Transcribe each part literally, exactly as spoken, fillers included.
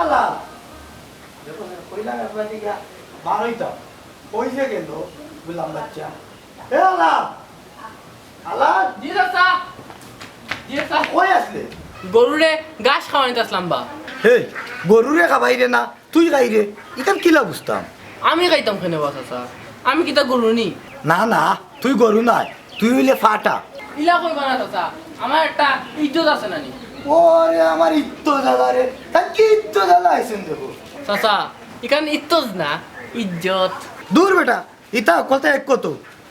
আলা, দেখো, কইলাম একবার দিকে বার অইতাম। কই যে গেল, গোলাম বাচ্চা। এ আলা, আলা। জি চাচা। জি চাচা। কই আছলে? গরুরে ঘাস খাওয়ানিত আছলাম বা। হে, গরুরে খাবাইরে না, তুই খাইরে, ইখান কিলা বুঝতাম? আমি খাইতাম কেনে বা চাচা? আমি কিতা গরু নি? না, না, তুই গরু নায়, তুই অইলে ফাটা। ইলা কইবা না চাচা, আমার একটা ইজ্জত আছে না নি? ওরে আমার ইজ্জত জ্বালা রে, তার কি ইজ্জত জ্বালা আইছইন দেখো। চাচা, ইখান ইজ্জত না, ইজ্জত। দূর বেটা, ইতা কথা এক কত,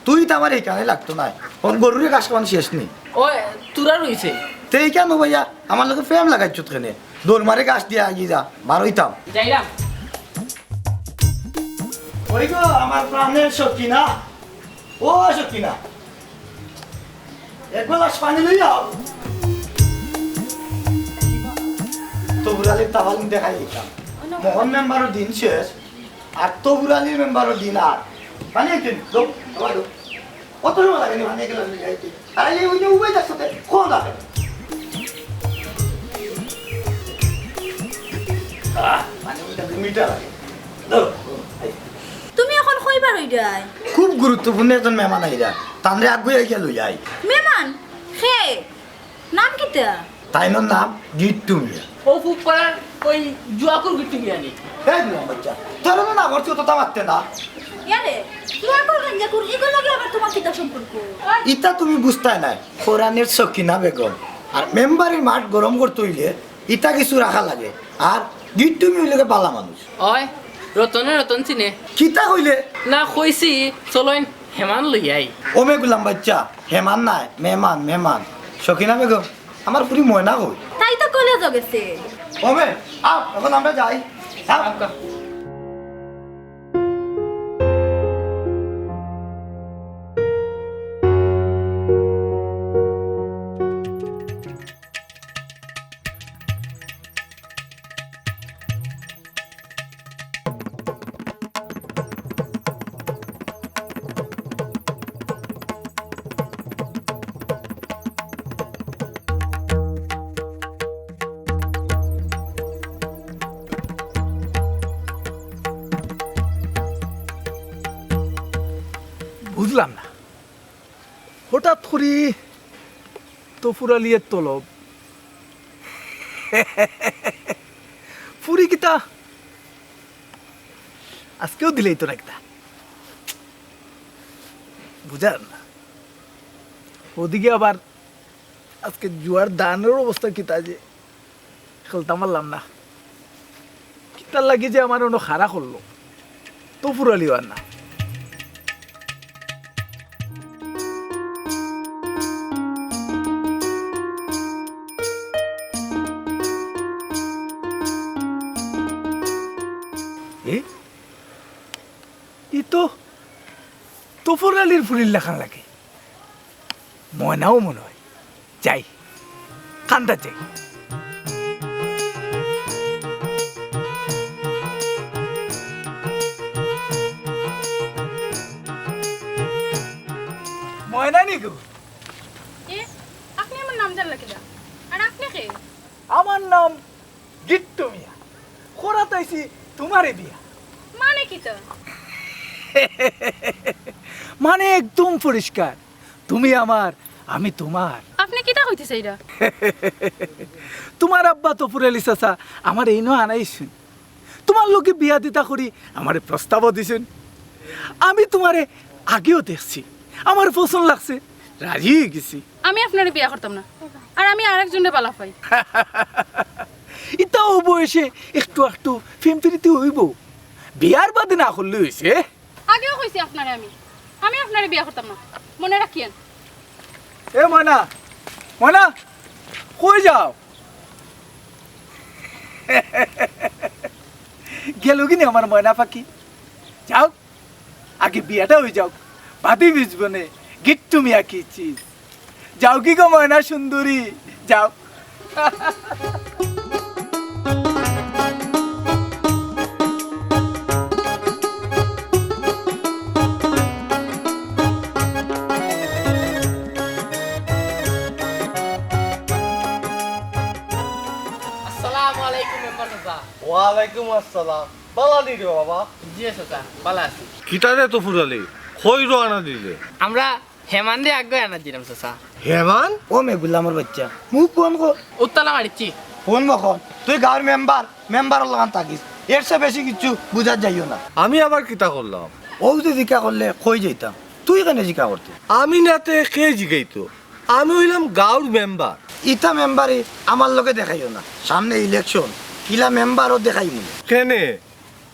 তুই তো আমার ইখানে লাগতো নায়। অখন গরুরে ঘাস খাওয়ান শেষ নি। ওই, তোরা রইছে। তে ইখান ও ভাইয়া, আমার লগে প্রেম লাগাইছত কেনে? দৌড় মারে ঘাস দিয়া আগি যা, বার অইতাম। যাইলাম। ওই গো, আমার প্রাণের সখিনা। ও সখিনা, এক গ্লাস পানি লই আও। তফুর আলীর তাফালিং দেখাই দিতাম। মোহন মেম্বারর দিন শেষ, আর তফুর আলীর মেম্বারর দিন আর। পানি একটু দো, বাবা দো। অত সময় লাগে নি পানি এক গ্লাস লই আইতে। আর এই ওই যে উবাই যার সাথে কোন লাগে? আহ, পানি ওইটা মিঠা লাগে। ধরো, এই। তুমি অখন কইবার অইরায়? খুব গুরুত্বপূর্ণ একজন মেহমান আইরা। তানরে আগুয়াই গিয়া লই আই। মেহমান? কে? নাম কিতা? তাইনর নাম গিট্টু মিয়া। ও ফুকপাড়ার ওই জুয়াকুর গিট্টু মিয়া নি? এই বুড়া বাচ্চা, তোর না নাম অর্থ তো মারতে না। ইয়ারে, জুয়াকুর গাঞ্জাকুর, ইগুর লগে আবার তোমার কিতা সম্পর্ক? ইতা তুমি বুঝতায় নায়। ফোরানের সকিনা বেগম। আর মেম্বারের মাঠ গরম করতে অইলে ইতা কিছু রাখা লাগে। আর গিট্টু মিয়া অইলে বালা মানুষ। ওই, রতনে রতন চিনে। কিতা কইলে? না, কইছি, চলইন হেমান লই আই। ও মে গুলাম বাচ্চা, হেমান নায়, মেমান, মেমান। সকিনা বেগম, আমার ফুরি ময়না কই? তাই তো কলেজো গেছে। ও মে, আও, অখন আমরা যাই। আও। আচ্ছা। বুঝলাম না, হঠাৎ করি তফুর আলীর তলব। ফুরি কিতা আজকেও দিলাইতো না কিতা? বুঝার না। ওদিকে আবার আজকে জুয়ার দানের অবস্থা কিতা যে খেলতাম পারলাম না। কিতার লাগি যে আমার অনো খাড়া করলো, তফুর আলীও আর না। এ? ই তো তফুর আলীর ফুরির লাখান লাগে। ময়নাও মনে হয়। যাই, কান্দাত যাই। ময়না নি গো? এ, আপনে আমার নাম জানলা কিলা? আর আপনে কে? আমার নাম গিট্টু মিয়া। করাত আইছি তুমারে বিয়া। মানে কিতা? মানে একদম পরিষ্কার। তুমি আমার, আমি তুমার। আপনে কিতা কইতা চাইরা? তুমার আব্বা তফুর আলী চাচা আমারে ইনো আনাইছইন। তুমার লগে বিয়া দিতা করি আমারে প্রস্তাবও দিছইন। আমি তুমারে আগেও দেখছি, আমার পছন্দ লাগছে, রাজি অই গেছি। আমি আপনারে বিয়া করতাম না, আর আমি আরেকজনরে বালা পাই। ইতা অউ বয়সে একটু আকটু প্রেম পিরিতি অইবো, বিয়ার বাদে না করলে অইছে। আগেও কইছি আপনারে আমি, আমি আপনারে বিয়া করতাম না, মনে রাখিয়েন। এ ময়না, ময়না, কই যাও? গেল কি নি আমার ময়না পাখি? যাও, আগে বিয়াটা অই যাউক, বাদে বুঝবো নে গিট্টু মিয়া কি চিজ। যাও কি গো ময়না সুন্দরী, যাও। আসসালামু আলাইকুম মেম্বার চাচা। ওয়ালাইকুম আসসালাম। বালা নি রে বাবা? জি চাচা, বালা আছি। কিতা রে তফুর আলী, কই রওয়ানা দিলে? আমরা হেমানরে আগে আনা দিলাম চাচা। হেমান? ও মেগুলামর বাচ্চা, মুখ বন্ধ কর। উত্তালা মারিচ্ছি। ফোন মখন, তুই গাঁওর মেম্বার, মেম্বারর লাখান থাকিস। এর চেয়ে বেশি কিচ্ছু বুঝাত যাইও না। আমি আবার কিতা করলাম? অউ যে জিকা করলে কই যাইতাম, তুই কেনে জিকা করতে? আমি না তে কে জিগাইতো? আমি অইলাম গাঁওর মেম্বার। ইতা মেম্বারি আমার লগে দেখাইও না, সামনে ইলেকশন, ইলা মেম্বারও দেখাইমু। কেনে?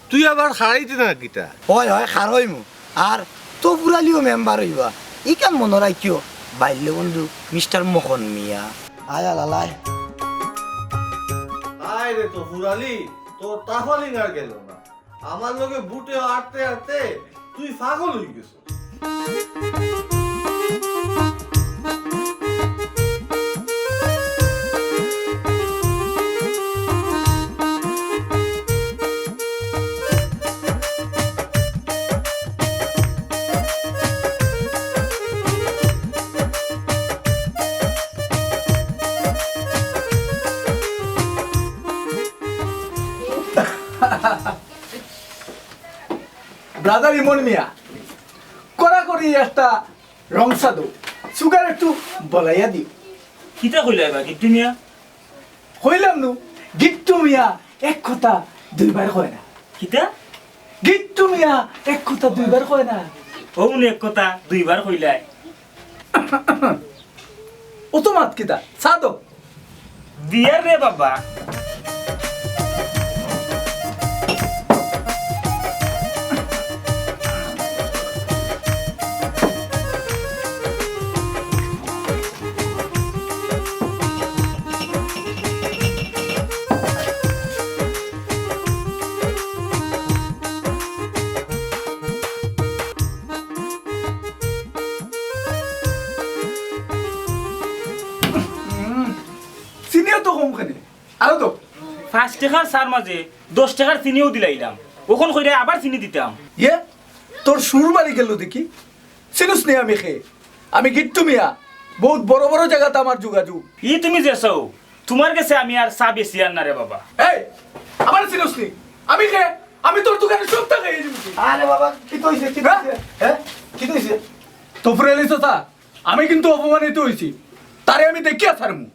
তুই আবার খাড়াইতে না কিতা? অয়, অয়, খাড়াইমু। আর তফুর আলীও মেম্বার অইবা, ইখান মনো রাখিও, বাল্য বন্ধু মিস্টার মোহন মিয়া। আয় আলালায়। আয় রে তফুর আলী, তোর তাফালিং আর গেল না। আমার লগে বুটে আটতে আটতে তুই পাগল অই গেছস। ব্রাদার ইমন মিয়া, কড়াকড়ি একটা রং চা দেও, সুগার একটু বাড়াইয়া দিও। কিতা কইলা এবার গিট্টু মিয়া? কইলাম নু, গিট্টু মিয়া এক কথা দুইবার কয় না। কিতা? গিট্টু মিয়া এক কথা দুইবার কয় না। অউ নু এক কথা দুইবার কইলায়। অত মাত কিতা? চা দেও। দিয়ার রে বাবা। উম, চিনিও তো কম খানে। আরো তো। পাঁচ টেকার চার মাঝে দশ টেকার চিনিও দিলাইলাম। অখন কইরা আবার চিনি দিতাম। ইয়ে, তোর সুর বাড়ি গেল দেখি। চিনুস নি আমি খে? আমি গিট্টু মিয়া। বহুত বড় বড় জাগাত আমার যোগাযোগ। ই তুমি যে চাও, তুমার গেছে আমি আর চা বেশি আর না রে বাবা। এই, আমার চিনুস নি? আমি খে? আমি তোর দোকানে সব টাকা এই দিবি। আরে বাবা, কিতা অইছে? কিতা অইছে? হ্যাঁ? কিতা অইছে? তফুর আলী চাচা, আমি কিন্তু অপমানিত অইছি। তারে আমি দেখিয়া ছাড়মু।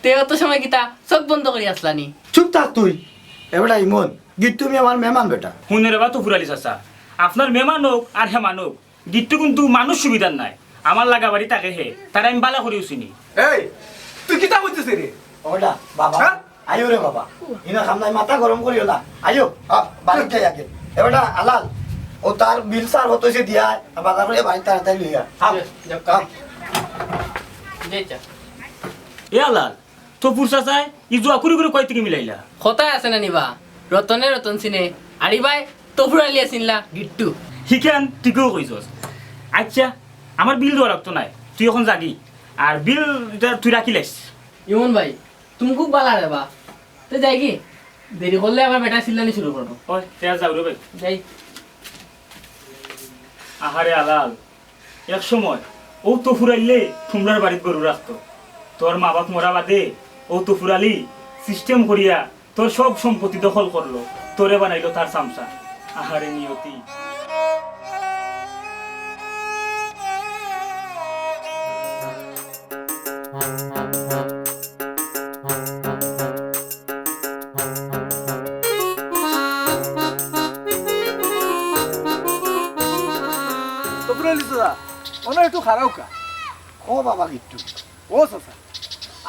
তে অত সময় কিতা চোখ বন্ধ করি আছলা নি? চুপ থাক তুই। এ বেটা ইমন, গিট্টু মিয়া আমার মেহমান বেটা। হুনো রে বা তফুর আলী চাচা, আপনার মেহমান অউক আর হেমান অউক, গিট্টু কিন্তু মানুষ সুবিধার নায়। আমার লাগা বাড়ি থাকে হে, তারে আমি বালা করিউ চিনি। এই, তুই কিতা কইতেছে রে? ও বেটা, বাবা, হ্যাঁ? আইও রে বাবা। ইনা খাম নাই, মাথা গরম করিও না। আইও, আ, বাড়িত যাই আগে। এ বেটা, আলাল, অউ তার বিল সার অত অইছে দিয়া আয়, আর বাজার করি বাড়িত তাড়াতাড়ি লইয়া। আ, যাও, যাও, আ। যাই যা। এ আলাল, তফুর চাচায় ই জুয়া কুড়ি কুড়ি কই থাকি মিলাইলা? কথায় আছে না নি বা, রতনে রতন চিনে, আরে ভাই, তফুর আলিয়ে চিনলা গিট্টু। হিখান ঠিকউ কইছস। আচ্ছা, আমার বিল দেওয়া লাগতো নায়, তুই অখন যাগি, আর বিল ইটা তুই রাখিলাইস। ইমন ভাই, তুমি খুব বালা রে বা। তে যাইগি? দেরি করলে আবার বেটায় চিল্লানি শুরু করবো। ওই, তে আর যাও রে ভাই। যাই। আহারে আলাল, এক সময় অউ তফুর আলিয়ে তুমরার বাড়িত গরু রাখতো। তোর মা বাপ মরা বাদে অউ তফুর আলী system করিয়া তোর সব সম্পত্তি দখল করলো, তোরে বানাইলো তার চামচা। আহারে নিয়তি। তফুর আলী চাচা, অনো একটু খাড়াউক্কা। ও বাবা গিট্টু। ও চাচা,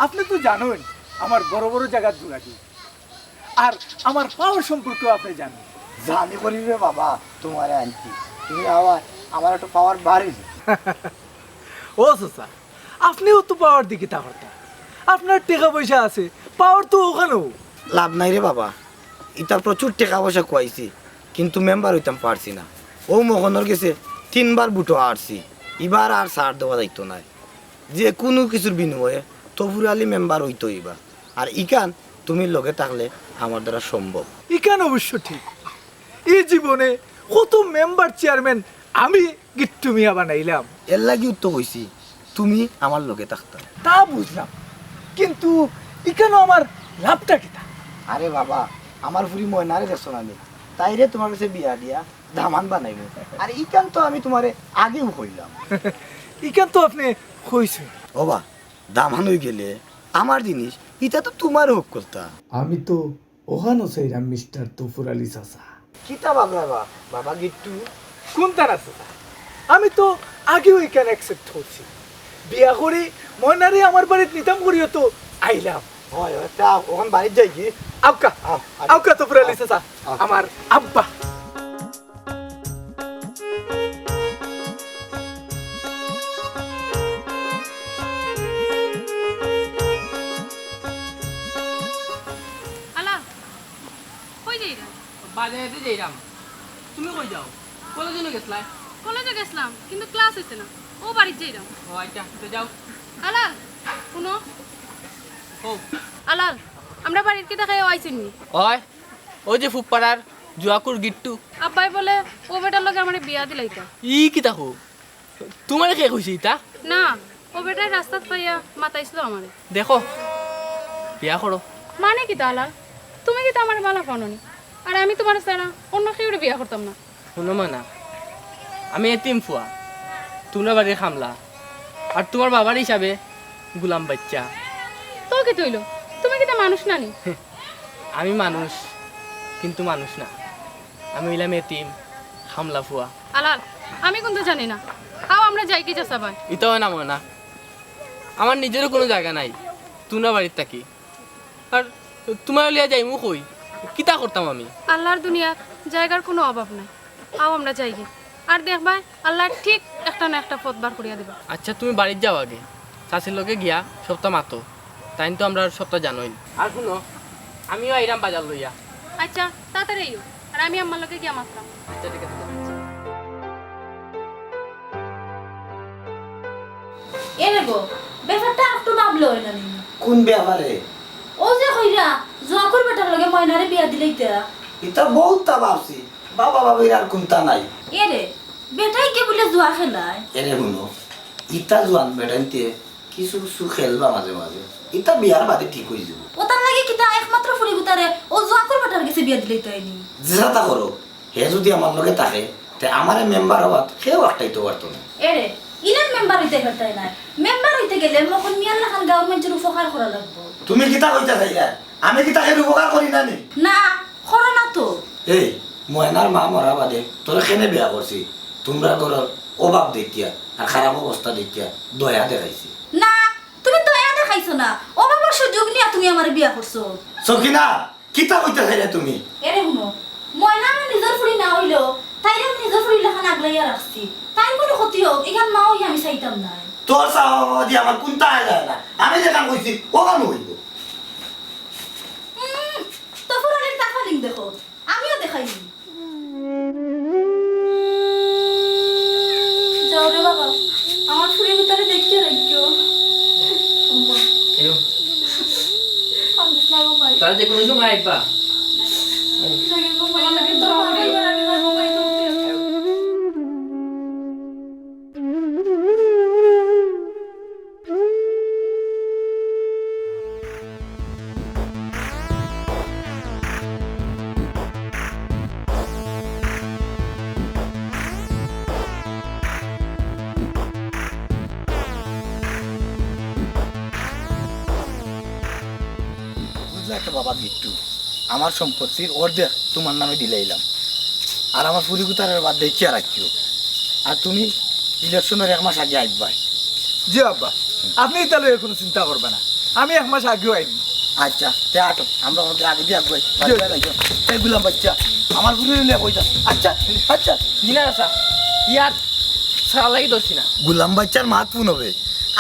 আপনে তো জানইন আমার বড় বড় জাগাত যোগাযোগ। আর আমার power সম্পর্কেও আপনে জানইন। জানি করি রে বাবা, তুমারে আনছি। তুমি আবার আমার একটু power বাড়ি। ও চাচা, আপনেও তো power দি কিতা করতা? আপনার টেকা পয়সা আছে, power তো অখানউ। লাভ নাই রে বাবা, ইতা প্রচুর টেকা পয়সা খুয়াইছি, কিন্তু মেম্বার অইতাম পারছি না। অউ মখনর গেছে তিনবার বুটো হারছি, ইবার আর ছাড় দেওয়া যাইতো নায়। যে কুনু কিছুর বিনিময়ে তফুর আলী মেম্বার অইতো অইবা। আর ইখান তুমি লগে থাকলে আমার দ্বারা সম্ভব। ইখান অবশ্য ঠিক। ই জীবনে কত মেম্বার চেয়ারম্যান আমি গিট্টু মিয়া বানাইলাম। এরলাগিউ তো কইছি, তুমি আমার লগে থাকতা। তা বুঝলাম, কিন্তু ইখানো আমার লাভটা কিতা? আরে বাবা, আমার ফুরি ময়নারে দেখছো না নি? তাইরে তুমার গেছে বিয়া দিয়া দামান বানাইমু। আর ইখান তো আমি তুমারে আগেউ কইলাম। ইখান তো আপনে কইছইন। ওবা, দামান অইগেলে আমার জিনিস, ইটা তো তুমার হক কথা। আমি তো অখানউ চাইরাম, মিস্টার তফুর আলী চাচা। কিতা বাবা, বাবা গিট্টু? কুনতা না চাচা? আমি তো আগেউ ইখান accept করছি। বিয়া করি ময়নারে আমার বাড়িত নিতাম করিউ তো আইলাম। অয়, অয়, তে অখন বাড়িত যাইগি। আউক্কা, আও, আও। আউক্কা তফুর আলী চাচা, আও। আমার আব্বা। আলা, কই যাইরা? বাজারেদি যাইরাম। তুমি কই যাও? কলেজো নি গেছলায়? কলেজো গেছলাম, কিন্তু class অইছে না। অউ বাড়িত যাইরাম। ও আইচ্ছা, তে যাও। আলাল, হুনো। কও। আলাল, আমরার বাড়ির কিতা কেউ আইছইন নি? অয়, অউ যে ফুপ্পাড়ার জুয়াকুর গিট্টু। আব্বায় বলে অউ বেটার লগে আমারে বিয়া দিলাইতা। ই কিতা কও? তুমারে কে কইছে ইতা? না, অউ বেটায় রাস্তাত পাইয়া মাতাইছিল আমারে। দেখো, বিয়া করো। মানে কিতা আলাল? তুমি কিতা আমারে বালা পাও না নি? আর আমি তুমারে ছাড়া অন্য কেউরে বিয়া করতাম না। হুনো ময়না, আমি এতিম ফুয়া, তুমরার বাড়ির কামলা, আর তুমার বাবার হিসাবে গুলাম বাইচ্চা। তো কিতা অইলো? তুমি কিতা মানুষ না নি? আমি মানুষ, কিন্তু মানুষ না। আমি অইলাম এতিম, কামলা ফুয়া। আলাল, আমি কুন্তা জানি না। আও, আমরা যাইগি চাচাবায়। ইতা অয় না ময়না, আমার নিজরও কুনু জাগা নাই, তুমরার বাড়িত থাকি। আর তুমারে লইয়া যাইমু কই? কিতা করতাম আমি? আল্লার দুনিয়াত জাগার কুনু অভাব নাই। আও, আমরা যাইগি। আর দেখবায়, আল্লায় ঠিক একটা না একটা পথ বার করিয়া দিবা। আইচ্ছা, তুমি বাড়িত যাও আগে, চাচির লগে গিয়া সবতা মাতো, তাইন তো আমরার সবতা জানইন। আর হুনো, আমিও আইরাম বাজার লইয়া। আইচ্ছা, তাড়াতাড়ি আইও, আর আমি আম্মার লগে গিয়া মাতরাম। আইচ্ছা, ঠিক আছে, যাও। এরে গো, ব্যাপারটা আরেকটু ভাবলে অয় না নি? কুন ব্যাপারে? অউ যে কইরা, জুয়াকুর বেটার লগে ময়নারে বিয়া দিলাইতা। ইতা বউততা ভাবছি, বাবা বাবির আর কুন্তা নাই। এরে, বেটাইন্তে বুলে জুয়া খেলায়? এরে হুনো, ইতা জুয়ান বেটাইন্তে কিছু কিছু খেলবা মাঝে মাঝে, ইতা বিয়ার বাদে ঠিক অইযিবো। অতার লাগি কিতা একমাত্র ফুড়িগুতারে অউ জুয়াকুর বেটার গেছে বিয়া দিলাইতায় নি? যেতা করো, হে যুদি আমার লগে থাকে, তে আমারে মেম্বার অওয়াত কেউ আটকাইতো পারতো না। এরে, ইলা মেম্বার অইতায় পারতায় নায়। মেম্বার অইতে গেলে মখন মিয়ার লাখান গাউর মাইনষর উপকার করা লাগবো। তুমি কিতা কইতায় চাইরায়? আমি কিতা হের উপকার করি না নি? না, করো না তো। এই, ময়নার মা মরার বাদে তোরে কেনে বিয়া করছি? তুমরার ঘরর অভাব দেখিয়া আর খারাপ অবস্থা দেখিয়া দয়া দেখাইছি। না, তুমি দয়া দেখাইছো না, অভাবর সুযোগ নিয়া তুমি আমারে বিয়া করছো। সকিনা, কিতা কইতায় চাইরায় তুমি? এরে হুনো, ময়না আমার নিজর ফুড়ি না অইলেও তাইরে আমি নিজর ফুড়ির লাখান আগলাইয়া রাখছি। তাইর কুনু ক্ষতি অউক, ইখান মা অইয়া আমি চাইতাম নায়। তোর চাওয়া পাওয়াদি আমার কুন্তা আয় যায় না, আমি যেখান কইছি অখান অইবো। উম, তফুর আলীর তাফালিং দেখো, আমিও দেখাইনি। যাও রে বাবা, আমার ফুড়িগুতারে দেখিয়া রাখিও। আম্মা। কান্দিস না গো মাই। তারা যে কুনু সময় আইবা। বুঝলায় তো বাবা গিট্টু, আমার সম্পত্তির অর্ধেক তুমার নামে দিলাইলাম, আর আমার ফুড়িগুতারে বাদ দেখিয়া রাখিও। আর তুমি ইলেকশনর এক মাস আগে আইবায়। জি আব্বা, আপনে ইতা লইয়া কুনু চিন্তা করবা না, আমি এক মাস আগেউ আইমু। আইচ্ছা, তে আটো, আমরা অখন আগে দিয়া আগুয়াই। জি। এই গুলাম বাইচ্চা, আমার ফুড়িরে লইয়া কই যাস? আইচ্ছা, আইচ্ছা। জি না চাচা, ইয়ার সারা লাগি ধরছি না। গুলাম বাইচ্চার মাত হুনবে,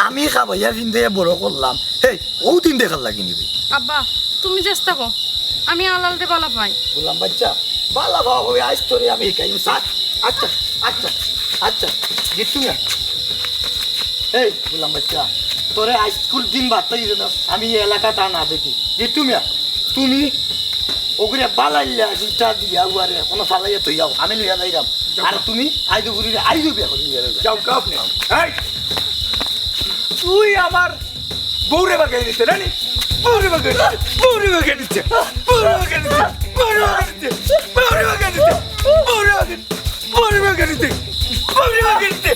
আমি খাবাইয়া ফিন্দাইয়া বড় করলাম, হেই, অউ দিন দেখার লাগি নিবে। আব্বা, তুমি যেতা কও, আমি আলালরে বালা পাই। গুলাম বাইচ্চা, বালা পাও অইবো, আইজ তোরে আমি হিকাইমু, সাত। আইচ্ছা, আইচ্ছা, আইচ্ছা, গিট্টু মিয়া। এই গুলাম বাইচ্চা, তোরে আইজ কুনু দিন বাদ থাকি যেন আমি ই এলাকাত আর না দেখি। গিট্টু মিয়া, তুমি অগুরে বালাইল্লা দুইটা দিয়া উয়ারে কুনু ফালাইয়া থইয়াও, আমি লইয়া যাইরাম। আর তুমি আইজ ফুড়িরে আইজ বিয়া করি লইয়া যাইবা। যাও, কাপ নেই। এই, তুই আমার বউরে বাগাই নিতে, না নি? বউরে বাগাই নিতে, বউরে বাগাই নিতে, বউরে বাগাই নিতে। মারে বাগা দিতে, মারে বাগা দিতে, মারে বাগা দিতে, মারে বাগা দিতে, মারে বাগা দিতে,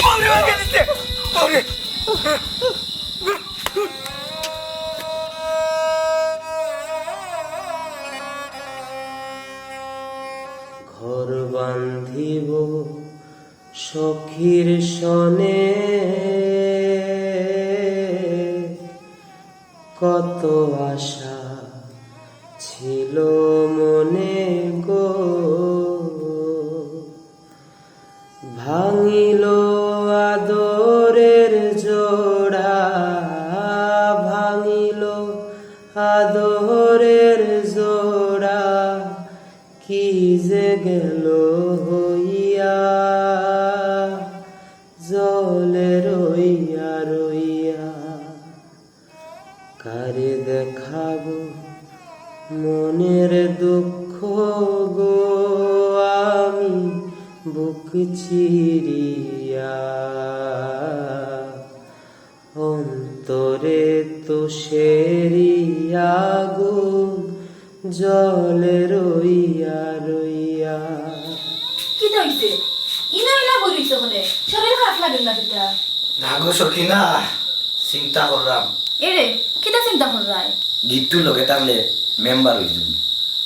মারে বাগা দিতে, মারে। ঘর বান্ধিব সখীর সনে, কত আশা ছিল মনে গো। ভাঙিল আদরের জোড়া, ভাঙিল আদরের জোড়া, কি যে গেল হইয়া, জলে রইয়া রইয়া। কারে দেখাবো মনের দুঃখ গো আমি বুক চিরিয়া? অন্তরে তো সেরি আগুন জ্বলে রইয়া রইয়া। কিতা অইছে? ইনো ইলা বই রইছো কেনে? শরীর খারাপ লাগের না কিতা? না গো সখিনা, চিন্তা কররাম। এরে, কিতা চিন্তা কররায়? গিট্টু লগে থাকলে মেম্বার অইযিমু।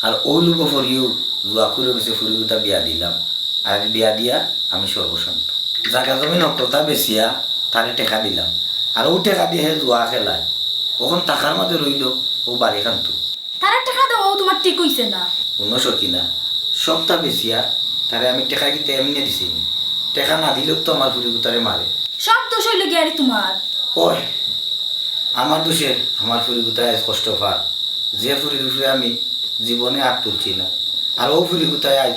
আর অউ লুবো ফরিউ জুয়া খুলে গেছে, ফুরিগুতা বিয়া দিলাম। আর বিয়া দিয়া আমি সর্বশান্ত। জাগা জমিন অকলতা বেচিয়া তারে টেকা দিলাম। আর অউ টেকা দিয়া হে জুয়া খেলায়। অখন টাকার মাঝে রইল অউ বাড়ি খান্ত। তারে টেকা দেওয়াও তুমার ঠিক অইছে না। হুনো সখিনা, সবতা বেচিয়া তারে আমি টেকা কিতা এমনে দিছি নি? টেকা না দিলেউ তো আমার ফুরিগুতারে মারে। সব দোষ অইলো গিয়া রে তুমার। ওই, আমার দোষে আমার ফুরিগুতায় আইজ কষ্ট পার। যে ফুরির উপরে আমি জীবনে আত তুলছি না। আর অউ ফুরিগুতায় আইজ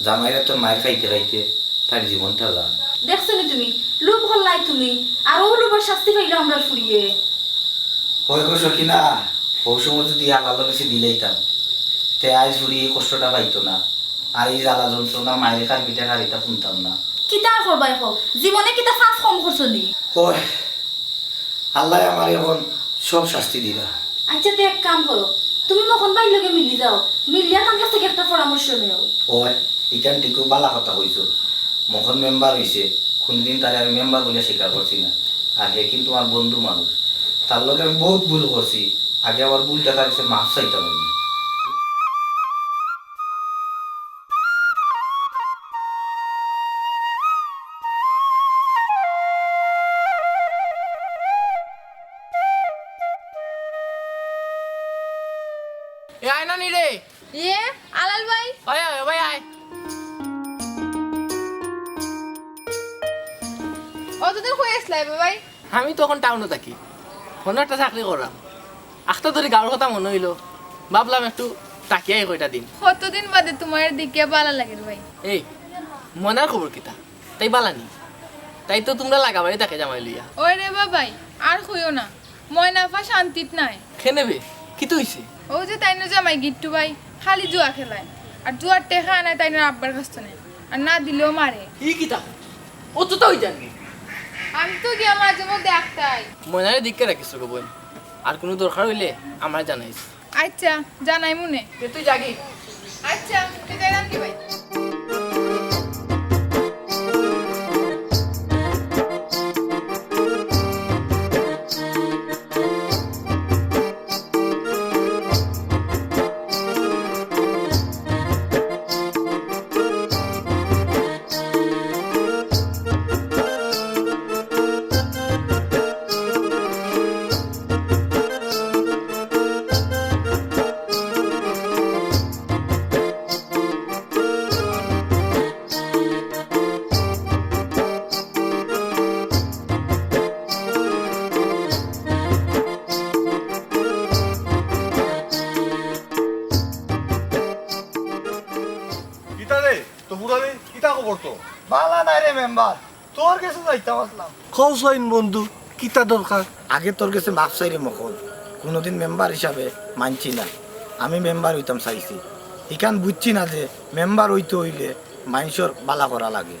জামাইর আতর মাইর খাইতে খাইতে তার জীবনটা যার। দেখছো নি তুমি, লোভ করলায় তুমি, আর অউ লোভর শাস্তি পাইলো আমরার ফুরিয়ে। অয় গো সখিনা, অউ সময় যুদি হালালো বেশি দিলাইতাম, তে আইজ ফুরি ই কষ্টটা পাইতো না, আর ই জ্বালা যন্ত্রণা মাইর খার পিঠে খার ইতা হুনতাম না। কিতা আর করবায় কও, জীবনে কিতা পাপ কম করছো নি? অয়, আল্লায় আমারে অখন সব শাস্তি দিরা। আইচ্ছা, তে এক কাম করো, তুমি মখন ভাইর লগে মিলি যাও, মিলিয়া তান গেছ থাকি একটা পরামর্শ নেও। অয়, ইখান ঠিকউ ভালা কথা কইছো। মখন মেম্বার অইছে, কুনুদিন তারে আমি মেম্বার বলিয়া স্বীকার করছি না। আর হে কিন্তু আমার বন্ধু মানুষ, তার লগে আমি বউত ভুল করছি। আগে আমার ভুলটা তার গেছে মাফ চাইতাম আমি। এ আয় না নি রে। ইয়ে, আলাল ভাই। ওই, ওই, ওই, আয়। অতদিন কই আছলায় বে ভাই? আমি তো অখন টাউনো থাকি, অনো একটা চাকরি কররাম। আখতা ধরি গাউর কথা মনো অইলো, ভাবলাম একটু থাকিয়াই কয়টা দিন। কতদিন বাদে তুমারে দেখিয়া ভালা লাগের ভাই। এই, ময়নার খবর কিতা? তাই ভালা নি? তাই তো তুমরার লাগাবাড়ি থাকে জামাই লইয়া। ওই রে বাবাই, আর কইও না, ময়না আফা শান্তিত নাই। কেনে বে? কিতা অইছে? অউ যে তাইনর জামাই গিট্টু ভাই, খালি জুয়া খেলায়। আর জুয়ার টেকা আনায় তাইনর আব্বার গেছ থনে। আর না দিলেও মারে। ই কিতা? অততা অইযার নি? আমি তো গিয়া মাঝে মধ্যে আখতাই। ময়নারে দেখিয়া রাখিস গো বইন। আর কুনু দরকার অইলে আমারে জানাইস। আইচ্ছা, জানাইমুনে। তে তুই যাগি। আইচ্ছা, তুই যাইরাম কি ভাই? কিতা রে, তো বুড়া রে, কিতা খবর তো? ভালা নাই রে মেম্বার, তোর গেছে যাইতাম আছলাম। কও চাইন বন্ধু, কিতা দরকার? আগে তোর গেছে মাফ চাইরাম মকল, কুনুদিন মেম্বার হিসাবে মানছি না। আমি মেম্বার অইতাম চাইছি, ইখান বুঝছি না যে মেম্বার অইতে অইলে মাইনষর ভালা করা লাগে।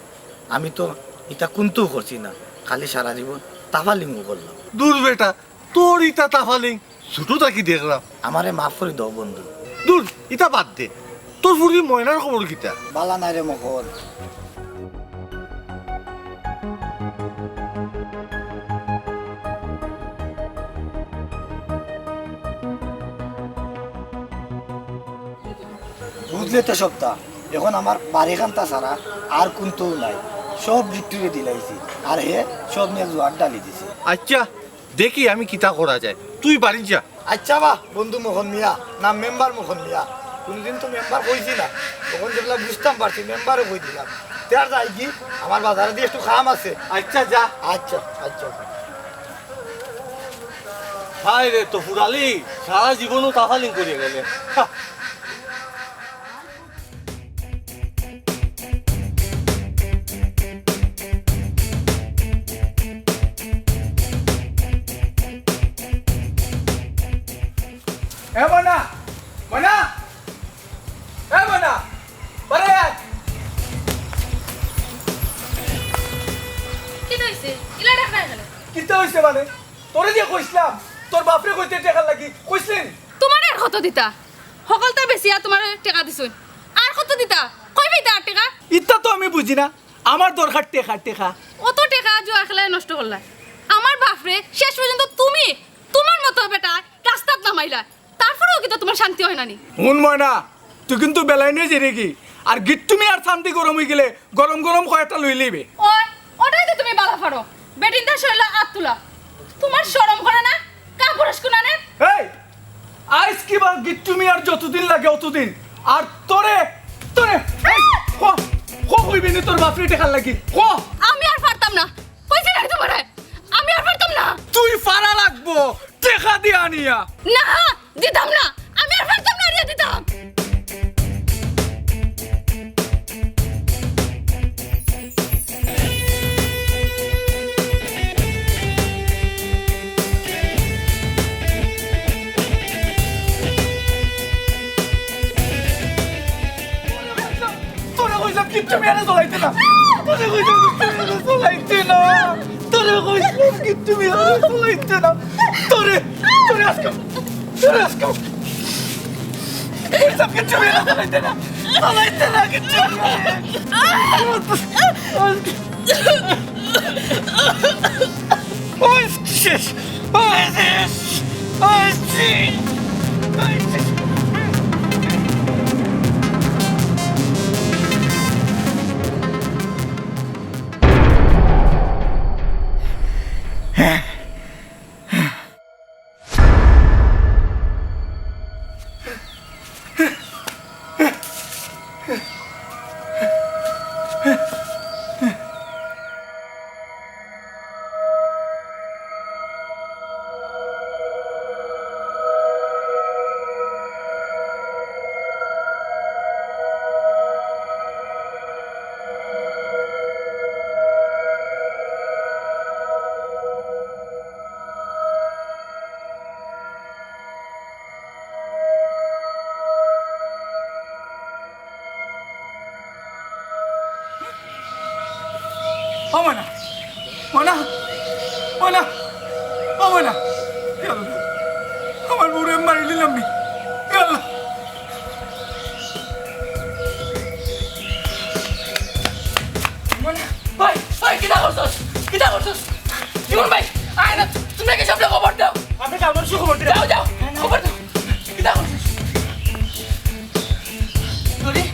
আমি তো ইতা কুন্তাউ করছি না, খালি সারা জীবন তাফালিংউ করলাম। দূর বেটা, তোর ইতা তাফালিং ছুটু থাকি দেখরাম। আমারে মাফ করি দেও বন্ধু, দূর, ইতা বাদ দে। তোর ফুরি ময়নার খবর কিতা? বালা নাই রে মকল। বুঝলে তো সবতা, এখন আমার বাড়িখান্তা ছাড়া আর কুন্তাউ নাই, সব গিট্টুরে দিলাইছি, আর হে সব নিয়া জুয়ার ডালি দিছে। আচ্ছা, দেখি আমি কিতা করা যায়, তুই বাড়ি যা। আচ্ছা বা বন্ধু মোহন মিয়া, না মেম্বার মোহন মিয়া, কুনুদিন তো মেম্বার কইছি না, তখন যেগুলা বুঝতাম পারছি মেম্বারে কই দিলাম। তে আর যাই কি, আমার বাজারেদি একটু কাম আছে। আচ্ছা যা। আচ্ছা, আচ্ছা। হায় রে তো ফুরালি, সারা জীবনও তাফালিং করিয়া গেলে। হা। এ ময়না, ময়না, এ ময়না, বারে আয়। কিতা অইছে? ইলা ডাকরায় কেনে? কিতা অইছে মানে? তোরে যে কইছলাম, তোর বাপরে কইতে টেকার লাগি, কইছলি নি? তুমারে আর কত দিতা? হকলতা বেচিয়া তুমারে টেকা দিছইন। আর কত দিতা? কই পাইতা আর টেকা? ইতা তো আমি বুঝি না। আমার দরকার টেকা, টেকা। অত টেকা জুয়া খেলায় নষ্ট করলায়। আমার বাপরে শেষ পর্যন্ত তুমি, তুমার মতো বেটায় রাস্তাত নামাইলায়। তারপরেও কিতা তুমার শান্তি অয় না নি? হুন ময়না, তুই কিন্তু বেলাইন অই যাইরে গি। আর গিট্টু মিয়ার চান্দি গরম অইগেলে গরম গরম কয়টা লইলিবে। ওই, ওটাই তো তুমি বালা পারো। বেটিন্তার শরীলো আত তুলা। তুমার শরম করে না? কাপুরুষ কুনানের। এই, আইজ কিবা গিট্টু মিয়ার যতদিন লাগে অতদিন। আর তোরে, তোরে, এই, ক, ক কইবি নি তোর বাপরে টেকার লাগি? ক। আমি আর পারতাম না। কইছি না তুমারে? আমি আর পারতাম না। তুই পারা লাগবো, টেকা দিয়া আনিয়া। না, দিতাম না। আমি আর পারতাম না, আনিয়া দিতাম। তোরে কইলাম কিচ্ছু মেরে চলাইতে না। তোরে কইলাম কিচ্ছু মেরে চলাইতে না। তোরে কইলাম কিচ্ছু মেরে চলাইতে না। তোরে, তোরে আজকে, তোরে আজকে। কইলাম কিচ্ছু মেরে চলাইতে না। চলাইতে না কিচ্ছু। ওই শেষ! ওই শেষ! ওই শেষ! ওই শেষ! ও ময়না, ময়না, ময়না, ও ময়না, ইয়া আল্লাহ, আমার বউরে মারি নিলাম নি, ইয়া আল্লাহ। ময়না, ভাই, ভাই, কিতা করছস? কিতা করছস? জীবন ভাই, আয় না, তুমি কি সবরে খবর দাও? আমি কামড় খবর দিই। যাও, যাও, খবর দাও। কিতা করছস? ধরি।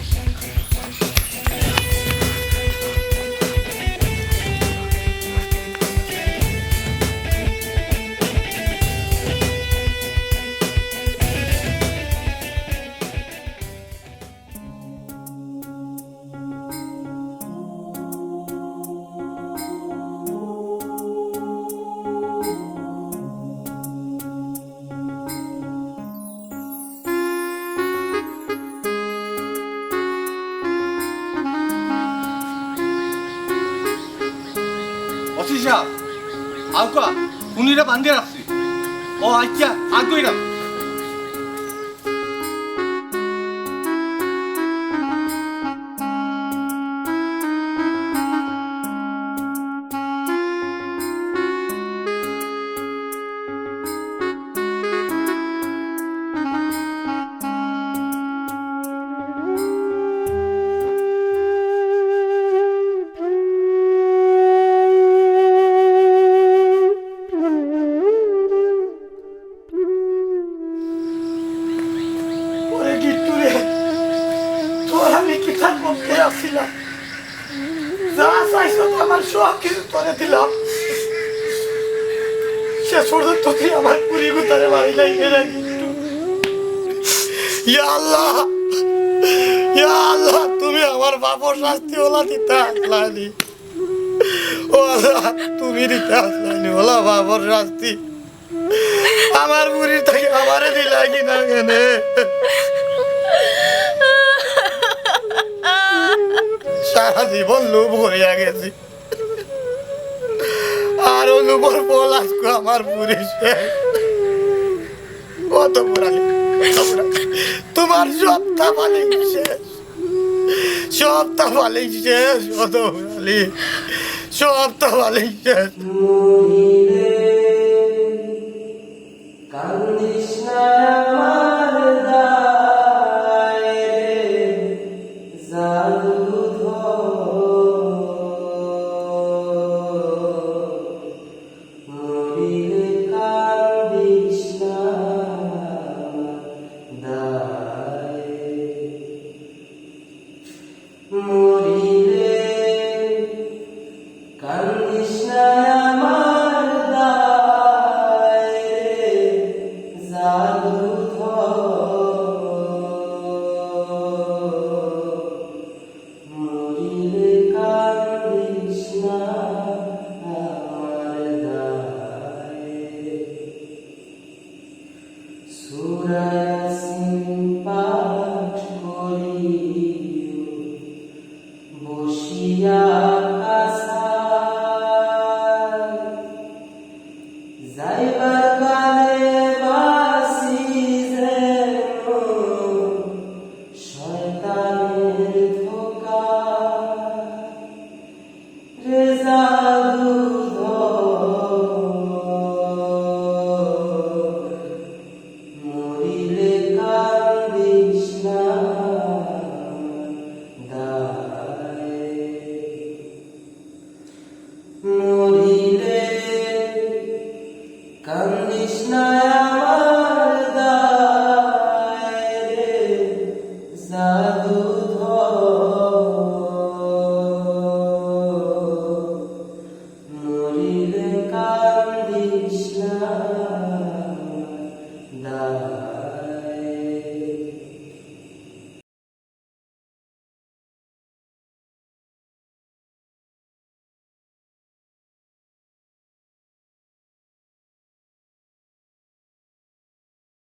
ওসি সাব, আউক্কা, খুনিরে বান্ধি রাখছি। ও আইচ্ছা, আগুইরাম। পিঠার মধ্যে আসিলাম, যা চাইছো আমার সব কিছু তোরে দিলাম। শেষ পর্যন্ত তুই আমার পুরি গুতারে মারিলাই রে। ইয়া আল্লাহ, ইয়া আল্লাহ, তুমি আমার বাপর শাস্তি ওলা দিতা আসলানি। ও আল্লাহ, তুমি দিতা আসলানি ওলা বাপর শাস্তি। আমার পুরি থাকি আমারে দিলা কি না কেনে? সারা জীবন লোভ করিয়া গেছি, আর ও লোভর ফল আজকে আমার পুরি শেষ। কত পুরানি, কত পুরানি। তোমার সবটা ফালিং শেষ, সবটা ফালিং শেষ, কত পুরানি, সবটা ফালিং শেষ। মরিলে কান্দিস না আমার দায় রে, জাদুধর। মরিলে কান্দিস না আমার দায়। মরিলে কান্দিস না আমার দায় রে, জাদুধর। মরিলে কান্দিস না আমার দায়। সূরা ইয়াসিন পাঠ করিও বসিয়া কাছায়। যাইবার কালে বাঁচি যেন শয়তানের